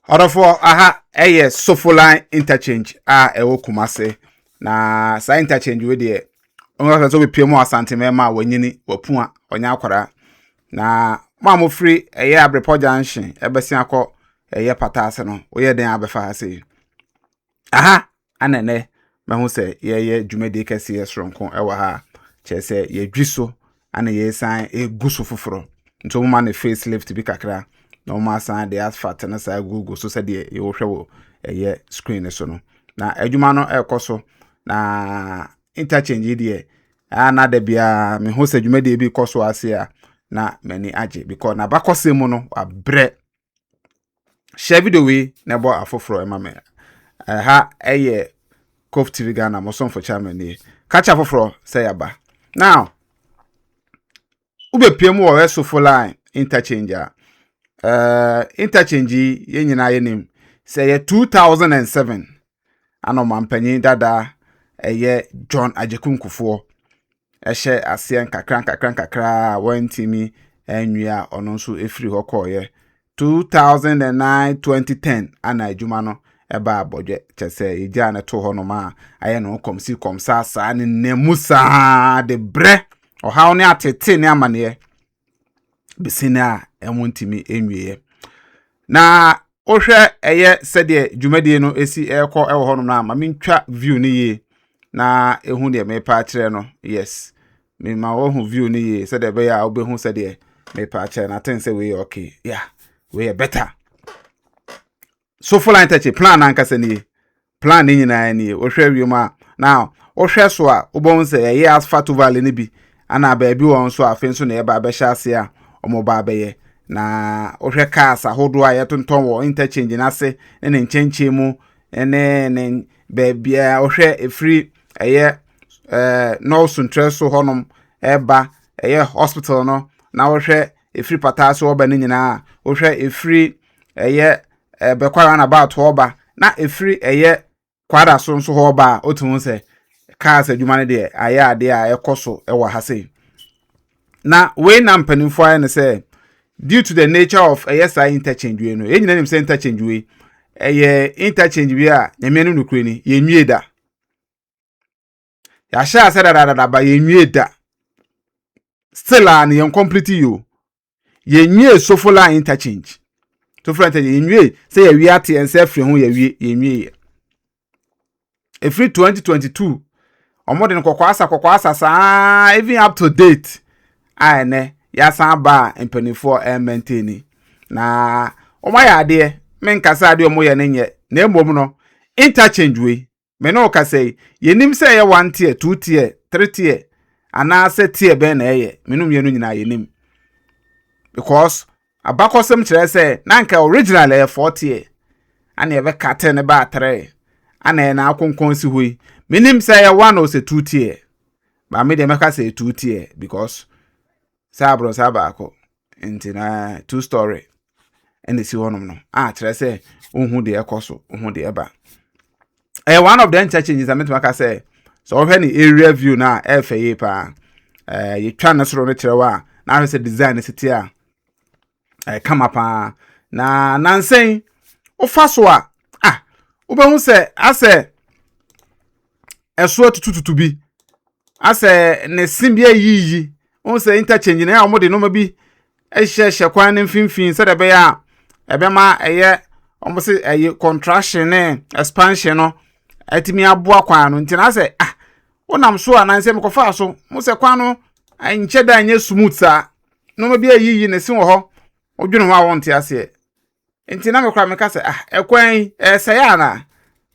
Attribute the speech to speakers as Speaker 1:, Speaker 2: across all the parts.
Speaker 1: Ɔdɔfoɔ, aha ɛyɛ Sofoline interchange a ɛwɔ Kumase. Na saa interchange wei deɛ, wɔn sɛ wobɛpie mu Asante mmarima a wɔanyini, wɔapu a wɔnyɛ akwadaa. Na mo a mofiri ɛyɛ Abrepɔ junction ɛbɛsen akɔ ɛyɛ Pata ase no, woyɛ den abɛfa ha sei. Aha ana ɛnɛ mahu sɛ yɛyɛ dwumadie kɛseɛ soronko ɛwɔ ha, kyerɛ sɛ yɛdwi so ana yɛsan egu so foforɔ, nti wɔn ma no face lift bi kakra na wɔn asan de asphalt no saa gugu so sɛdeɛ yɛwɔhwɛ wɔ ɛyɛ screen no so no. Na adwuma no ɛrekɔ so. Na interchange yi deɛ, a na da biara mehu sɛ dwumadie bi kɔ so ase a, na m'ani agye because n'abakɔsɛm mu no wabrɛ. Hyɛ video wei na ɛbɔ afoforɔ ɛma me. Ɛha ɛyɛ Kof TV Ghana, mo somfo chairman nie. Kakyɛ afoforɔ sɛ yaba. Now wobɛpie mu wɔ Sofoline interchange a, interchange yi, yɛn nyinaa yɛnim sɛ ɛyɛ 2007 ana ɔmampanyin dada ɛyɛ John Agyekum Kufuor ɛhyɛ aseɛ nkakra nkakra nkakra a wɔntumi anwie a ɔno nso ɛfiri hɔ kɔɔyɛ. 2009, 2010 ana adwuma no ɛba abɔdwe, kyɛ sɛ yɛgyaa no to hɔ nom a ayɛ ne ho kɔmsi kɔmsa saa ne namu saa de brɛ ɔhaw ne atete ne amanneɛ bɛsi no a ɛmo ntumi nwieɛ. Na wohwɛ ɛyɛ sɛdeɛ dwumadie no esi ɛrekɔ ɛwɔ hɔnom no a, ma mentwa view no yie na ehu deɛ mepa akyerɛ no. Yes, mema wɔhu view no yie sɛdeɛ ɛbɛyɛ a wobɛhu sɛdeɛ mepa akyerɛ no. Aten sɛ wei yɛ okay. Yeah, wei yɛ better. Sofoline interchange plan ankasa nie. Plan ne nyinaa nie. Wohwɛ wiem a, now wohwɛ so a, wobɛhu sɛ ɛyɛ asphalt overlay no bi ana baabi wɔ nso a afei nso na yɛba abɛhyɛ ase a wɔn ba abɛyɛ. Na wohwɛ cars ahodoɔ a yɛtontɔn wɔ interchange n'ase ne ne nkyɛnkyɛn mu ne baabi a wohwɛ efiri ɛyɛ North Suntrɛ so hɔnom ɛba ɛyɛ hospital no, na wohwɛ efiri Pataa so ɔba ne nyinaa, wohwɛ efiri ɛyɛ Bɛkwa roundabout hɔ ba na efiri ɛyɛ Kwada so nso hɔ ba a, otu ho sɛ cars adwuma no deɛ ayɛ adeɛ a ɛkɔ so ɛwɔ ha sei. Na wei na mpanimfoɔ ayɛ no sɛ due to the nature of ɛyɛ saa interchange wei no, yɛn nyinaa nim sɛ interchange wei ɛyɛ interchange wei a Nyame no nokure ni, yɛnwie da. Yɛahyɛ ase dadadada ba yɛnwie da. Still a ne yɛn complete yi o, yɛnwie Sofoline interchange. Sofoline interchange yɛnwie sɛ yɛwie ate yɛn nsa afiri ho. Yɛwie, yɛnwie yɛ. Ɛfiri 2022 ɔmo de no kɔkɔɔ asa kɔkɔɔ asa saa even up to date a ɛnɛ yɛasan aba a mpanimfoɔ ɛmɛntɛni na wɔn ayɛ adeɛ. Menkasa adeɛ ɔmo yɛ no nyɛ, na mmom no interchange wei me ne wo kasa yi, yɛnim sɛ ɛyɛ one tier, two tier, three tier anaasɛ tier bɛn na ɛyɛ. Me no mmienu nyinaa yɛnim because abakɔsɛm kyerɛ sɛ na nka original ɛyɛ four tier ana yɛbɛkate ne ba three ana ɛna akonkɔn si hɔ yi. Menim sɛ ɛyɛ one or sɛ two tier ba, me deɛ mɛka sɛ ɛyɛ two tier because sɛ aborɔsa baako nti na two story ɛna esi hɔnom no a kyerɛ sɛ wohu deɛ ɛkɔ so, wohu deɛ ɛba. Ɛyɛ one of the interchanges a mɛtumi aka sɛ ɔhwɛ ne area view no a, ɛɛfɛ yie paa. Yɛtwa ne soro no kyerɛ wɔ a, na ahwɛ sɛ design no si te a, ɛyɛ kama paa. Na nansɛn wofa so a, ah, wobɛhu sɛ asɛ ɛso atutututu bi, asɛ ne se bi ayiyi. Wohu sɛ interchange no, ɛyɛ a wɔde nneɛma bi hyehyɛ kwan no mfimfini sɛdeɛ ɛbɛyɛ a ɛbɛma ɛyɛ wɔn sɛ ɛyɛ contraction ne expansion no atumi aboa kwan no. Nti na asɛ, ah, wonam so a, nansɛ mekɔfaa so mo sɛ kwan no nkyɛ da nyɛ smooth saa. Nneɛma bi ayiyi ne se wɔ hɔ, wodwene ho a wɔnte aseɛ. Nti na mekora meka sɛ, ah, ɛkwan yi ɛsɛe ana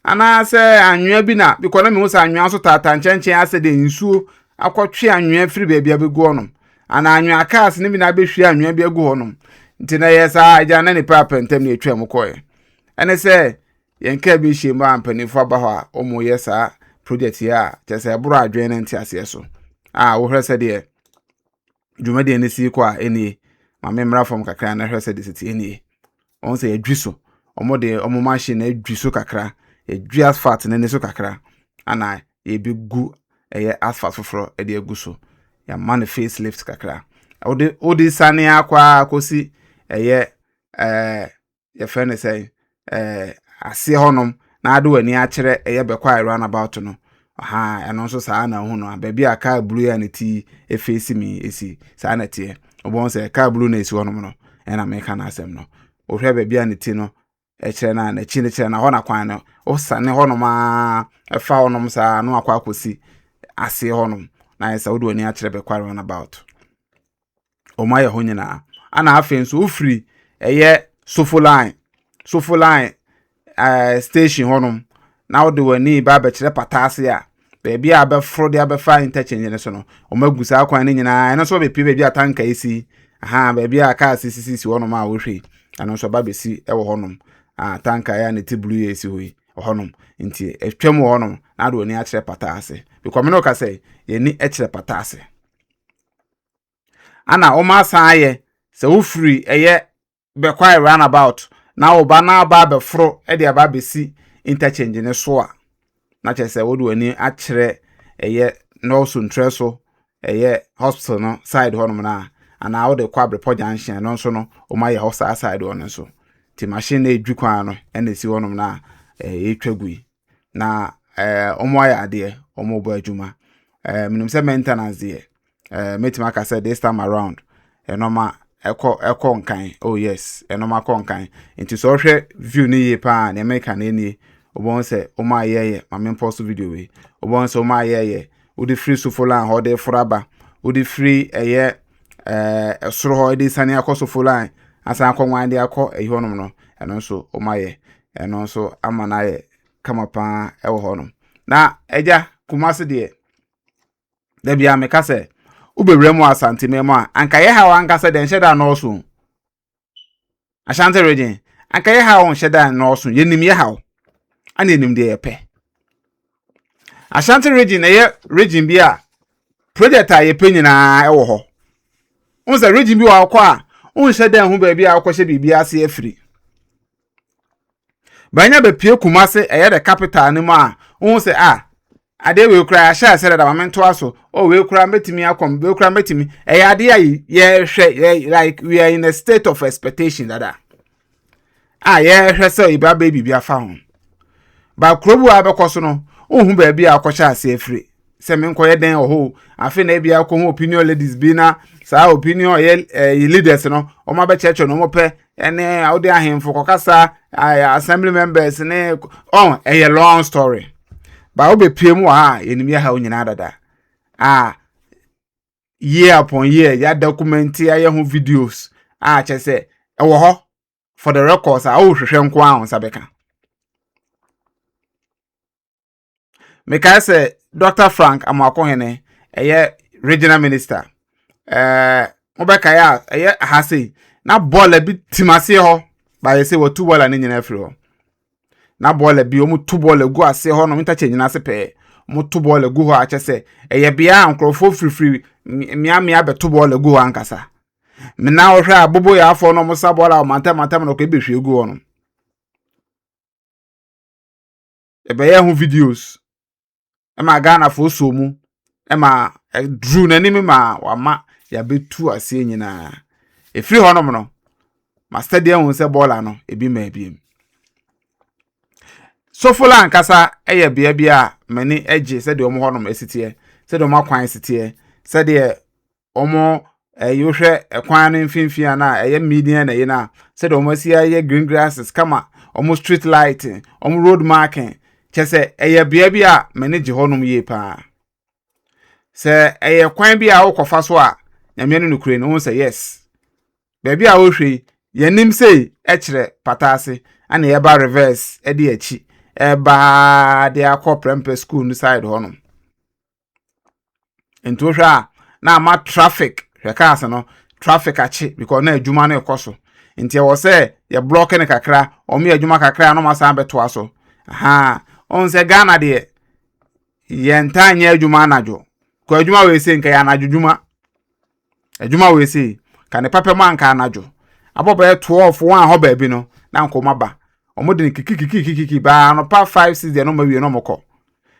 Speaker 1: anaasɛ anwea bi na bikɔ na mehu sɛ anwea nso taataa nkyɛnkyɛn asɛ deɛ nsuo akɔtwe anwea firi baabi abɛgu hɔnom anaa anwea cars no bi na abɛhwie anwea bi agu hɔnom. Nti na ɛyɛ saa agya na nipa apɛntɛm ne atwa mu kɔɛ. Ɛne sɛ yɛn kaa bi hyɛ mu a mpanimfoɔ aba hɔ a wɔyɛ saa project yi a kyerɛ sɛ ɛboro adwene ne nteaseɛ so a, wohwɛ sɛdeɛ dwumadie no si kɔ a, ɛnie maame mmra fam kakra na hwɛ sɛ de sisi. Ɛnie wɔn sɛ yɛdwi so, wɔn de wɔn machine adwi so kakra. Yɛdwi asphalt no ani so kakra ana yɛbɛgu ɛyɛ asphalt foforɔ de agu so. Yɛama no face lift kakra. Wode sane akɔ a kɔsi ɛyɛ yɛfrɛ no sɛ aseɛ hɔnom na ade w'ani akyerɛ ɛyɛ Bɛkwae roundabout no. Aha, ɛno nso saa na ɛho no. Baabi a car blue a ne ti efeesi mi esi, saa na ɛteɛ. Wobɛhu sɛ car blue na esi hɔnom no, ɛna meka n'asɛm no. Wohwɛ baabi a ne ti no ɛkyerɛ no a, n'akyi no kyerɛ na hɔ na kwan no wosane hɔnom a ɛfa hɔnom saa na wakɔ akɔsi aseɛ hɔnom na ayɛ sɛ wode w'ani akyerɛ Bɛkwae roundabout. Wɔn ayɛ hɔ nyinaa. Ana afei nso wofiri ɛyɛ Sofoline station hɔnom na wode w'ani ba abɛkyerɛ Pataase a, baabi a abɛforo de abɛfa interchange no so no, wɔn agu saa kwan no nyinaa. Ɛno nso bɛpie baabi a tanker yi si aha, baabi a cars sisisi hɔnom a wohwɛ yi, ɛno nso ɔba bɛsi ɛwɔ hɔnom a tanker yi a ne ti blue yɛ esi hɔ yi hɔnom. Nti atwam wɔ hɔnom na ade w'ani akyerɛ Pataase because mene ka sɛ yɛni kyerɛ Pataase. Ana wɔn asan ayɛ sɛ wofiri ɛyɛ Bɛkwae roundabout na woba na aba abɛforo de aba abɛsi interchange ne so a, na kyerɛ sɛ wode w'ani akyerɛ ɛyɛ North Ntrɛ so, ɛyɛ hospital no side hɔnom no a, anaa wode kɔ Abrepɔ Junction, ɛno nso no wɔn ayɛ hɔ saa side hɔ no nso. Nti machine na edwi kwan no ɛna esi hɔnom na ɛretwa gu yi na wɔn ayɛ adeɛ, wɔn bɔ adwuma. Menim sɛ maintenance deɛ, mɛtumi aka sɛ this time around ɛnɔma ɛkɔ nkan. Oh yes, ɛnɔma kɔ nkan. Nti sɛ ɔhwɛ view no yie paa, nea mɛka no nie, wobɛhu sɛ wɔn ayɛyɛ. Maame mpɔ so video wei, wobɛhu sɛ wɔn ayɛyɛ. Wode firi Sofoline hɔ de foro aba, wode firi ɛyɛ ɛsoro hɔ de sane akɔ Sofoline, asan akɔ nwan de akɔ ɛyi hɔnom no, ɛno nso wɔn ayɛ. Ɛno nso ama no ayɛ kama paa ɛwɔ hɔnom. Na ɛgya Kumase deɛ, dabi a meka sɛ wobɛwura mu Asante mu a, anka yɛ ha ankasa deɛ nhyɛ da nɔɔso. Ashanti Region anka yɛ ha nhyɛ da nɔɔso. Yɛnim yɛ ha ana yɛnim deɛ yɛpɛ. Ashanti Region ɛyɛ region bi a project a yɛpɛ nyinaa ɛwɔ hɔ. N sɛ region bi wɔ akɔ a nhyɛ da ho baabi a wokɔhyɛ biribi ase afiri banya bɛpie Kumase, ɛyɛ the capital no mu a, wohu sɛ a adeɛ wei koraa ahyɛ ase dada, maame ntoa so. Oh, wei koraa mbɛtumi akɔm, wei koraa mbɛtumi. Ɛyɛ adeɛ a yɛhwɛ yɛ like we are in a state of expectation dada a yɛhwɛ sɛ ebi abɛyɛ biribi afa ho ba. Kuro bi a abɛkɔ so no, wohu baabi a akɔhyɛ ase afiri sɛ menkɔyɛ dɛn wɔ hɔ. Afei na ebi akɔ ho opinion ladies bi na saa opinion ɛyɛ leaders no, wɔn abɛkyerɛkyerɛ no, wɔn pɛ ɛne wode ahemfo kɔkasa, assembly members ne ɔn. Ɛyɛ long story ba. Wobɛpie mu wɔ ha a, yɛnim yɛ ha nyinaa dada a year upon year yɛ document, ayɛ ho videos a kyerɛ sɛ ɛwɔ hɔ for the records a wohwehwɛ nko a wo nsa bɛka. Mekae sɛ Dr Frank Amoakohene ɛyɛ regional minister, wobɛkae a, ɛyɛ ha sei na bɔɔla bi tim aseɛ hɔ baayɛ sɛ wɔtu bɔɔla no nyinaa afiri hɔ. Na bɔɔla bi, wɔn tu bɔɔla gu aseɛ hɔ nom, interchange nyinaa ase pɛɛ, wɔn to bɔɔla gu hɔ akyɛ sɛ ɛyɛ bea a nkurɔfoɔ firifiri mmeammea bɛto bɔɔla gu hɔ ankasa. Mena wɔhwɛ a bobo yɛ afɔ no, wɔn sa bɔɔla a ɔmantam mantam na ɔkɔ ebɛhwie gu hɔ no. Ɛbɛyɛ ho videos ɛma Ghanafoɔ so mu, ɛma ɛduru n'anim ma wama yɛabɛtu aseɛ nyinaa. Ɛfiri hɔnom no, master deɛ ahu sɛ bɔɔla no ebi ma ebiem. Sofoline ankasa yɛ bea bi a m'ani gye sɛdeɛ wɔn hɔnom esi teɛ, sɛdeɛ wɔn akwan si teɛ, sɛdeɛ wɔn ɛyi, wohwɛ ɛkwan no mfimfini a na ɛyɛ median na ɛyi na sɛdeɛ wɔn asi ayɛ green grasses kama, wɔn street light, wɔn road marking, kyɛ sɛ ɛyɛ bea bi a m'ani gye hɔnom yie paa. Sɛ ɛyɛ kwan bi a wokɔfa so a, Nyame no nokure no, wohu sɛ yes, baabi a wohwɛ yi, yɛnim sei kyerɛ Pata ase, ɛna yɛba reverse de akyi ɛbaa de akɔ Prempeh School no side hɔnom. Nti wohwɛ a na ama traffic, hwɛ cars no, traffic akye because na adwuma no ɛkɔ so. Nti ɛwɔ sɛ yɛ block no kakra, wɔn yɛ adwuma kakra na wɔn asan bɛtoa so. Aha ɔn sɛ Ghana deɛ, yɛn ntaa nyɛ adwuma anadwo kɔ. Adwuma wɔ ese nka yɛ anadwo dwuma. Adwuma wɔ ese ka ne papa mu anka anadwo abɔ bɛyɛ 12 wɔn a hɔ baabi no na nkɔmɔ aba. Wɔn de no kikikikikiki baa anɔpa 5, 6 deɛ na wɔn awie na wɔn kɔ.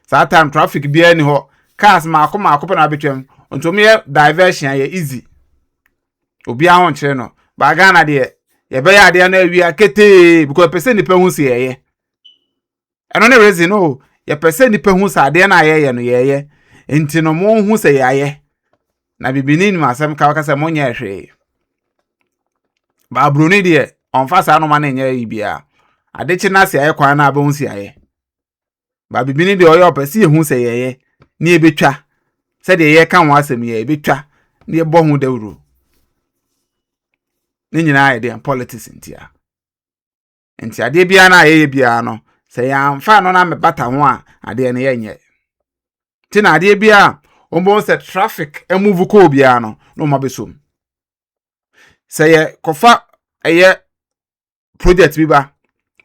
Speaker 1: Saa time traffic biara ni hɔ, cars maako maako pɛ na abɛtwam, nti wɔn yɛ diversion yɛ easy, obiara ho nkyerɛ no. Baa Ghana deɛ, yɛbɛyɛ adeɛ no awia ketee because yɛpɛ sɛ nipa hu si yɛyɛ. Ɛno ne reason o. Yɛpɛ sɛ nipa hu sɛ adeɛ no a yɛyɛ no yɛyɛ, nti no mo hu sɛ yɛayɛ. Na bibini nim asɛm ka wɔka sɛ monyɛ hwee. Baa buroni deɛ, ɔmfa saa noma no nyɛ yi biara. Adekye no ase ayɛ kwan no a bɛhu si ayɛ. Baa bibini deɛ, ɔyɛ ɔpɛ sɛ yɛhu sɛ yɛyɛ ne yɛbɛtwa sɛdeɛ yɛka ho asɛm yɛ, yɛbɛtwa ne yɛbɔ ho dawuro. Ne nyinaa yɛ deɛ politics ntia. Nti adeɛ biara no a yɛyɛ biara no, sɛ yɛamfa no na mebata ho a, adeɛ no yɛnyɛ. Nti na adeɛ biara wɔn sɛ traffic move kɔɔ biara no na wɔn abɛsom sɛ yɛ kɔfa ɛyɛ project bi ba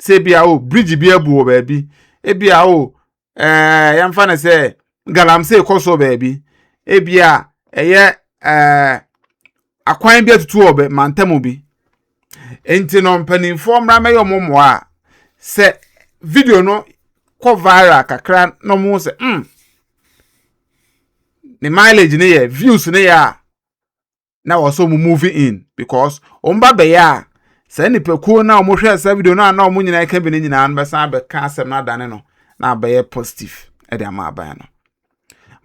Speaker 1: sɛ ebia o bridge bi abu wɔ baabi, ebia o yɛmfa no sɛ galamsey kɔ so baabi, ebia ɛyɛ akwan bi atutu wɔ bɛ mantam bi, nti no mpanimfoɔ mmra mɛyɛ ɔmo mmoa a, sɛ video no kɔ viral kakra na ɔmo sɛ ne mileage ne yɛ views ne yɛ a, na wɔsɔ ɔmo move in because wɔn ba bɛyɛ a, saa nipakuo na wɔn hwɛ saa video no a na wɔn nyinaa ka bi no nyinaa no bɛsan bɛka asɛm no adane no na abɛyɛ positive ɛde ama aban no.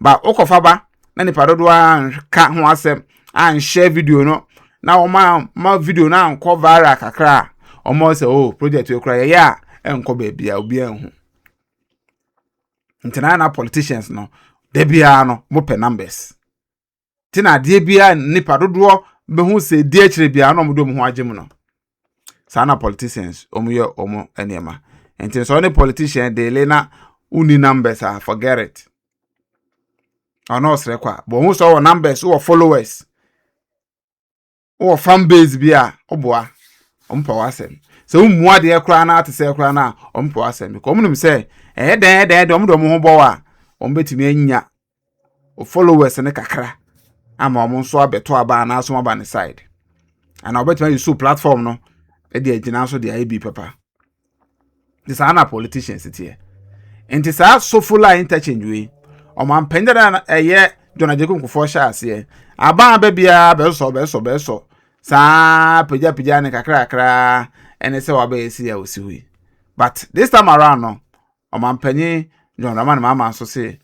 Speaker 1: Ba wokɔfa ba na nipa dodoɔ anka ho asɛm anhyɛ video no na wɔn ama video no ankɔ viral kakra a, wɔn sɛ, "Oh, project wei kora yɛyɛ a ɛnkɔ baabi a obiara nhu." Nti na politicians no da biara no mo pɛ numbers. Nti na adeɛ biara nipa dodoɔ bɛhu sɛ di akyire biara na wɔn de wɔn ho agye mu no, saa na politicians wɔn yɛ wɔn nneɛma. Nti sɛ ɔne politician deal na wonni numbers a, forget it. Ɔno ɔsrɛ kɔ a bɔn ho sɛ ɔwɔ numbers, wɔ followers, wɔ fan base bi a ɔboa ɔmo pɛ w'asɛm. Sɛ womu adeɛ koraa na ate sɛ koraa na ɔmo pɛ w'asɛm because ɔmo nim sɛ ɛyɛ dɛn ɛdɛn ɛdɛn, ɔmo de ɔmo ho bɔ wɔ a, ɔmo bɛtumi anya followers ne kakra ama ɔmo nso abɛto aba anaasɛ ɔmo aba ne side, ana ɔbɛtumi ayi so platform no ɛde agyina so de ayɛ bi papa. Nti saa na politicians teɛ. Nti saa Sofoline interchange wei, ɔmanpanyin dada ɛyɛ John Agyekum Kufuor hyɛ aseɛ, aban aba biara bɛsɔ bɛsɔ bɛsɔ saa pagyapagya ne kakrakra ɛne sɛ wabɛyɛ si a osi hɔ yi. But this time around no, ɔmanpanyin John Dramani Mahama nso se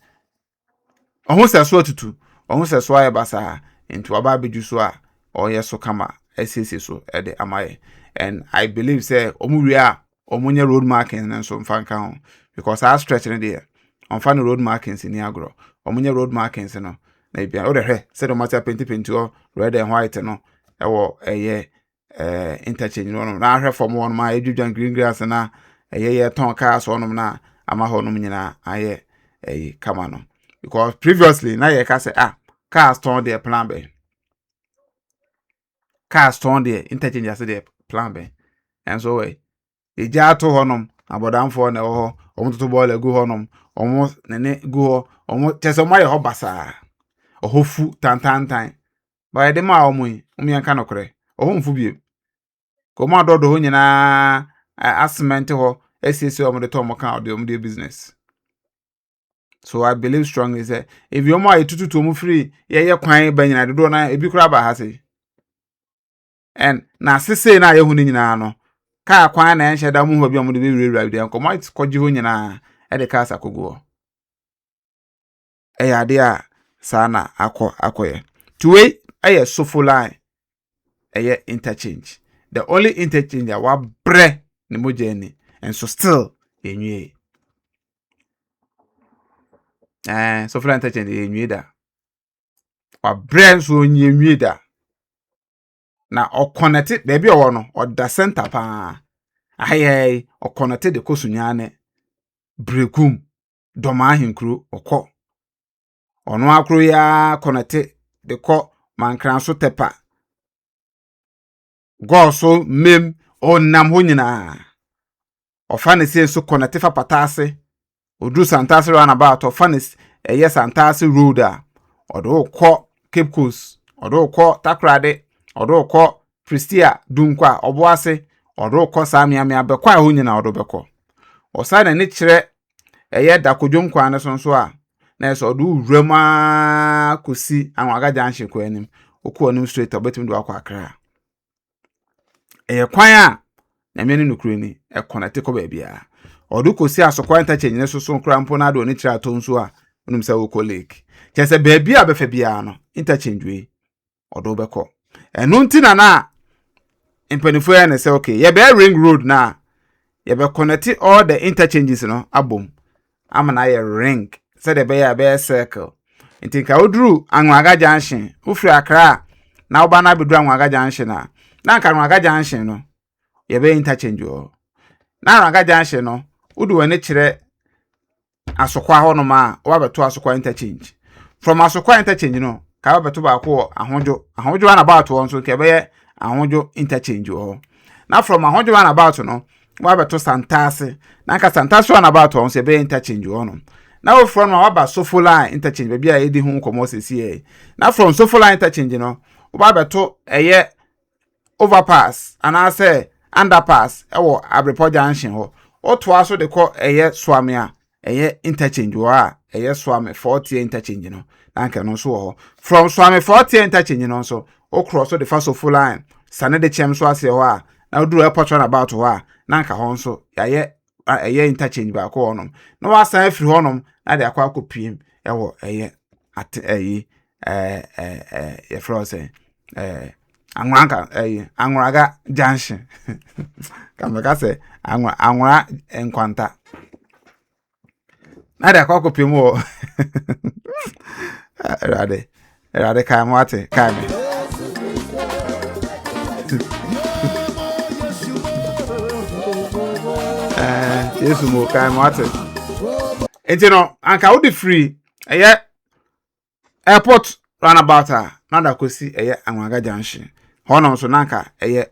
Speaker 1: ɔho sɛ so atutu, ɔho sɛ so ayɛ basaa, nti waba abɛdwu so a ɔyɛ so kama asiesie so ɛde ama yɛ. And I believe sɛ ɔmo wie a, ɔmo nyɛ road markings no nso mfa nka ho because saa stretch no deɛ, ɔmfa no road markings ni agorɔ. Ɔmo nyɛ road markings no na ebi a wode hwɛ sɛdeɛ ɔmo ate apentipenti hɔ red and white no ɛwɔ ɛyɛ interchange no hɔnom, na ahwɛ fam hɔnom a edwidwa green grass na ɛyɛ yɛtɔn cars hɔnom na ama hɔnom nyinaa ayɛ ɛyi kama no, because previously na yɛka sɛ, ah, cars tɔn deɛ, plan bɛn? Cars tɔn deɛ, interchange ase deɛ, plan bɛn? Ɛnso wɔ egya ato hɔnom, abɔdanfoɔ na ɛwɔ hɔ, wɔn toto bɔɔla gu hɔnom, wɔn nene gu hɔ, wɔn kyɛ sɛ wɔn ayɛ hɔ basaa, ɔhɔ fu tantantan. Ba yɛde maa wɔn yi, wɔn yɛn ka nokorɛ, ɔhɔ nfu biem ka wɔn adɔdɔ hɔ nyinaa asemɛnte hɔ asiesie wɔn de tɔ wɔn ka ɔde wɔn de business. So I believe strongly sɛ ebi wɔn a yɛtututu wɔn firi yɛyɛ kwan ba nyinaa dodoɔ na ebi koraa ba ha se and na asese na yɛhu no nyinaa no, kaa kwan na ɛnhyɛ da mu hɔ bi a wɔde bɛwurawura deɛ nkɔmɔ kɔgye hɔ nyinaa ɛde cars akɔgu hɔ. Ɛyɛ adeɛ a saa na akɔ akɔyɛ. Tuwei ɛyɛ Sofoline ɛyɛ interchange, the only interchange a wabrɛ ne mogya ani nso still yɛnwie. Sofoline interchange yɛnwie da, wabrɛ nso yɛnwie da. Na ɔconnecte baabi a ɔwɔ no, ɔda center paa ahayɛ, ɔconnecte de kɔ Sunyani, Berekum, Dɔmaa Ahenkuro. Ɔkɔ ɔno akoro yi ara connecte de kɔ Mankranso, Tepa, Gɔɔso, Mem, ɔnam hɔ nyinaa. Ɔfa ne se nso connecte fa Pataase, oduru Santase roundabout, ɔfa ne ɛyɛ Santase road a ɔde wokɔ Cape Coast, ɔde wokɔ Takoradi, ɔde wokɔ Prestea, Dunkwa, Ɔboase. Ɔde wo kɔ saa mmeammea bɛkɔ a ɛhɔ nyinaa ɔde wo bɛkɔ. Ɔsan n'ani kyerɛ ɛyɛ Dakodwom kwan no so nso a, na ɛsɛ ɔde wo wura mu ara kɔsi Anwaga Junction kɔ anim. Wokɔ anim straight a, wobɛtumi de wakɔ Accra. Ɛyɛ kwan a Nyame ne nokorɛ ni, ɛkɔnɛte kɔ baabiara. Ɔde kɔsi Asokwa interchange ne so so koraa mpo na ade ɔne kyerɛ atɔ nsuo a, wonim sɛ wokɔ lake. Kyerɛ sɛ baabi a bɛfa biara no, interchange wei, ɔde wobɛkɔ. Ɛno nti na na mpanimfoɔ yɛ ne sɛ okay, yɛbɛyɛ ring road na yɛbɛkɔnɛte all the interchanges no abom ama no ayɛ ring sɛdeɛ ɛbɛyɛ a ɛbɛyɛ circle. Nti nka woduru Anwaga junction, wofiri Accra a na woba no abɛduru Anwaga junction a, na nka Anwaga junction no yɛbɛyɛ interchange wɔ hɔ. Na Anwaga junction no, wode w'ani kyerɛ Asokwa hɔnom a, woabɛto Asokwa interchange. From Asokwa interchange no, ka wabɛto baako wɔ Ahodwo. Ahodwo runabout hɔ nso, nka ɛbɛyɛ Ahodwo interchange wɔ hɔ. Na from Ahodwo runabout no, wabɛto Santase. Na nka Santase runabout hɔ nso, ɛbɛyɛ interchange wɔ hɔnom. Na wofrɛ no a, waba Sofoline interchange, baabi a yɛdi ho nkɔmmɔ seesei yi. Na from Sofoline interchange no, woba abɛto ɛyɛ overpass anaasɛ underpass wɔ Abrepɔ junction hɔ. Wotoa so de kɔ ɛyɛ Suame a, ɛyɛ interchange wɔ hɔ a ɛyɛ Suame four-tier interchange no, na anka ɛno nso wɔ hɔ. From Suame four-tier interchange no nso, wokorɔ so de fa Sofo line, sane de kyɛm so aseɛ hɔ a, na woduru airport roundabout hɔ a, na anka hɔ nso yɛayɛ ɛyɛ interchange baako wɔ hɔnom. Na wasan afiri hɔnom na de akɔ akɔpiem ɛwɔ ɛyɛ ate ɛyi ɛɛ ɛɛ yɛfrɛ hɔ sɛ ɛɛ Anworanka ɛyi Anworaga junction ka mɛka sɛ Anwora Anwora nkwanta na de akɔ akɔpie mu wɔ Awurade Awurade kae mo ate kae me. Eh, Yesu mo kae mo ate. Nti no anka wode firi ɛyɛ Airport runabout a na da kɔsi ɛyɛ Anwaga junction hɔnom nso na anka ɛyɛ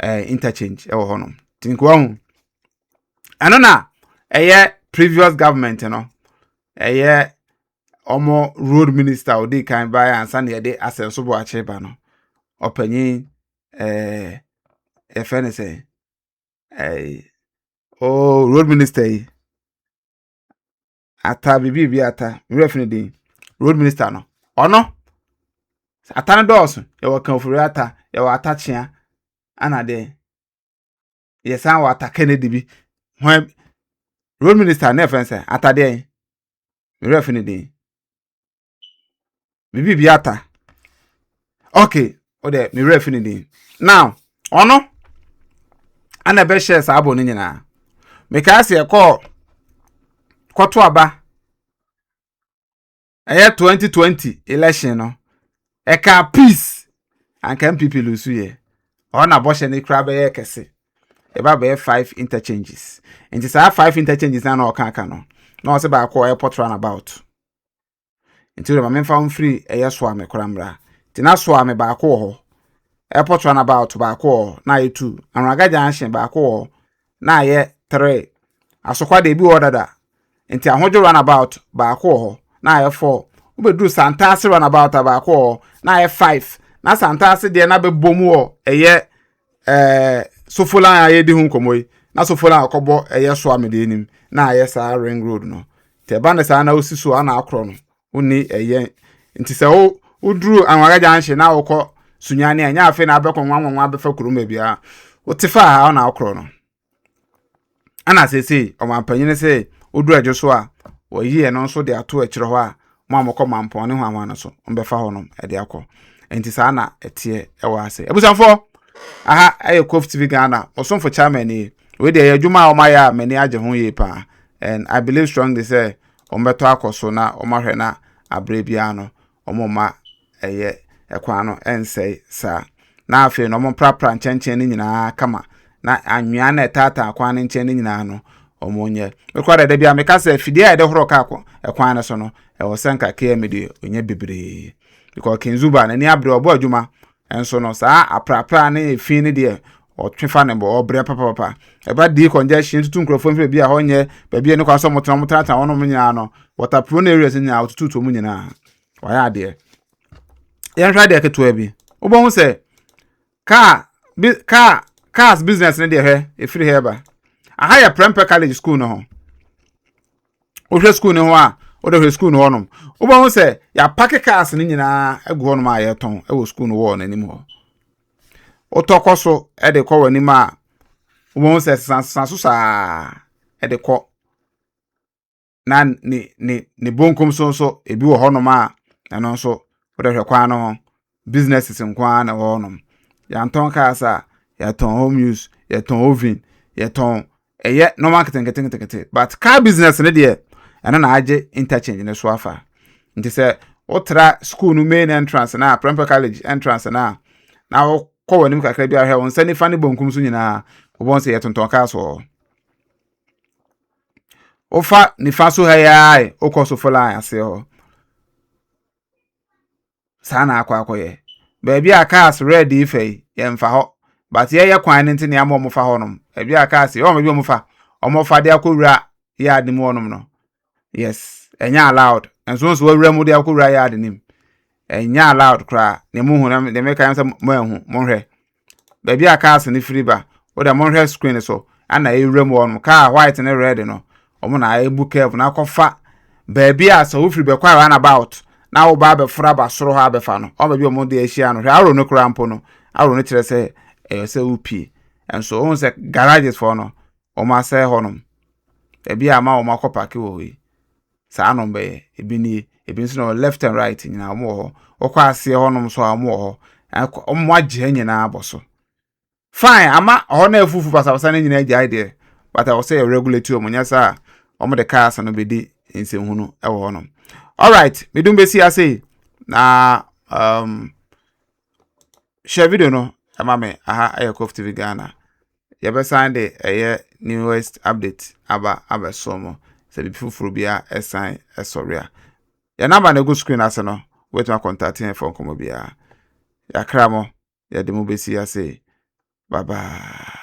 Speaker 1: ɛɛ interchange ɛwɔ hɔnom nti nka wahu ɛno na ɛyɛ previous government no ɛyɛ wɔn road minister a ɔdi kan baeɛ ansa na yɛde asɛnso boakye ba no ɔpanyin ɛɛ yɛfrɛ no sɛ ɛɛ oh road minister yi. Ata biribi bi ata me werɛ fi ne din road minister no ɔno ata no dɔɔso yɛwɔ kanfori ata yɛwɔ ata kyea ana deɛ yɛsan wɔ ata kennedy bi hwan road minister ne yɛfrɛ no sɛ ata deɛ me werɛ fi ne din me biribi ata okay o deɛ me werɛ fi ne din now ɔno ana ɛbɛhyɛ saa abɔ no nyinaa mekaa sɛ ɛkɔɔ kɔto aba ɛyɛ 2020 election no ɛka peace anka npp lusu yɛ ɔno na bɔhyɛ no kura bɛyɛ kɛse ɛba bɛyɛ five interchanges nti saa five interchanges na na ɔka aka no na ɔsɛ baako airport runabout Nti wode ma memfa wo mfiri ɛyɛ Soame koraa mmra. Nti na Soame baako wɔ hɔ, Airport Runabout baako wɔ hɔ, na ayɛ two. Anwraga Junction baako wɔ hɔ, na ayɛ three. Asokwa deɛ ebi wɔ hɔ dada. Nti Ahodwo Runabout baako wɔ hɔ, na ayɛ four. Wobɛduru Santase Runabout a baako wɔ hɔ, na ayɛ five. Na Santase deɛ na bɛbɔ mu wɔ ɛyɛ ɛɛ Sofolan a yɛredi ho nkɔmmɔ yi, na Sofolan akɔbɔ ɛyɛ Soame deɛ anim, na ayɛ saa ring road no. Nti ɛba no saa na wosi so a na akorɔ no, wonni ɛyɛ. Nti sɛ wo woduru Anwara Junction na wokɔ Sunyani a, ɛnyɛ afei na abɛkɔ nwanwanwa abɛfa kurom baabiara. Wote faa ha na akorɔ no. Ɛna seesei ɔmanpanyin sɛ woduru adwo so a, wɔyi ɛno nso de ato akyire hɔ a, mo a mokɔ Mampɔn ne hwanhwan no so, mobɛfa hɔnom de akɔ. Nti saa na ɛteɛ ɛwɔ ase. Abusuafoɔ, aha ɛyɛ Kof TV Ghana, ɔsomfo chairman nie. Wei deɛ ɛyɛ adwuma a wɔayɛ a m'ani agye ho yie paa and I believe strongly sɛ wɔbɛtɔ akɔ so na wɔahwɛ na aberɛ biara no wɔmma ɛyɛ ɛkwan no ɛnsɛe saa. Na afei no wɔmprapra nkyɛnkyɛn no nyinaa kama na anwea na ɛtaataa kwan no nkyɛn no nyinaa no wɔnyɛ. Mekora dada bi a meka sɛ afidie a yɛde horo kaa ɛkwan no so no ɛwɔ sɛ nka KMA deɛ ɔnya bebree because Kinzuba n'ani abere ɔbɔ adwuma Nso no, saa aprapra ne efi no deɛ, ɔtwe fa ne bo, ɔbrɛ papapapa. Ɛba decongestion, tutu nkurɔfoɔ mfiri baabi a hɔ nyɛ, baabi a ne kwan sɛ wɔtena, wɔtenatena hɔnom nyinaa no, water prone areas nyinaa, wɔtututu wɔn nyinaa. Wɔayɛ adeɛ. Yɛnhwɛ adeɛ ketewa bi. Wobɛhu sɛ kaa bi kaa Cars business no deɛ, hwɛ, ɛfiri ha ba. Aha yɛ Prempeh College school no ho. Wohwɛ school no ho a, wode hwɛ school no hɔnom, wobɛhu sɛ yɛapark cars no nyinaa agu hɔnom a yɛtɔn wɔ school no wɔ n'anim hɔ. Wotɔ kɔ so de kɔ w'anim a, wobɛhu sɛ sesasesa so saa de kɔ na ne bonkum so nso ebi wɔ hɔnom a ɛno nso wode hwɛ kwan no ho, businesses nko ara na ɛwɔ hɔnom. Yɛantɔn cars a, yɛtɔn home use, yɛtɔn oven, yɛtɔn ɛyɛ normal nketenkete nketenkete, but car business no deɛ, ɛno na agye interchange ne so afa. Nti sɛ wotra school no main entrance na Prempeh College entrance na wokɔ w'anim kakra bi ahwɛ wo nsa nifa ne bonkum so nyinaa, wobɛhu sɛ yɛtontɔn cars wɔ hɔ. Wofa nifa so ha yi ara, wokɔ Sofoline aseɛ hɔ saa na akɔ akɔyɛ baabi a cars red yi fa yi, yɛmfa hɔ, but yɛyɛ kwan no nti ne ama ɔmo fa hɔnom. Baabi a cars yi ɔmo baabi a ɔmo fa de akɔwura yard mu hɔnom no, yes, ɛnyɛ allowed. Nso wawura mu de akɔwura yard nim, ɛnyɛ allowed koraa. Nea mo hu na deɛ meka sɛ mo ahu, monhwɛ baabi a cars no firi ba. Wode monhwɛ screen so ana ɛwura mu hɔnom, car white ne red no, ɔmo na ebu curve na akɔfa baabi a sɛ wofiri bɛkɔ a roundabout na woba abɛforo aba soro hɔ abɛfa no, ɔmo baabi a ɔmo de ahyia no. Hwɛ arrow no koraa mpo no, arrow no kyerɛ sɛ ɛyɛ sɛ wopie. Nso ohun sɛ garages foɔ no, ɔmo asɛe hɔnom baabi a ama ɔmo akɔ park wɔ hɔ yi saa no bɛyɛ. Ebi nie, ebi nso na left and right nyinaa ɔmo wɔ hɔ. Wɔkɔ aseɛ hɔnom so a, ɔmo wɔ hɔ. Ɔmo agye ha nyinaa abɔ so fine ama ɔhɔ na efufu basabasa no nyinaa gyae deɛ, but ɛwɔ sɛ yɛ regulate ɔmo, nyɛ saa ɔmo de cars no bɛdi nsɛmhunu ɛwɔ hɔnom. Alright, medum bɛsi ase na share video no ɛma me. Aha ɛyɛ Kof TV Ghana. Yɛbɛsan de ɛyɛ newest update aba abɛso mo sɛ biribi foforɔ biara ɛsan ɛsɔre a, yɛn number na egu screen ase no, wobɛtumi acontact yɛn fɔ nkɔmmɔ biara. Yɛakra mo, yɛde mo bɛsi ase. Bye bye.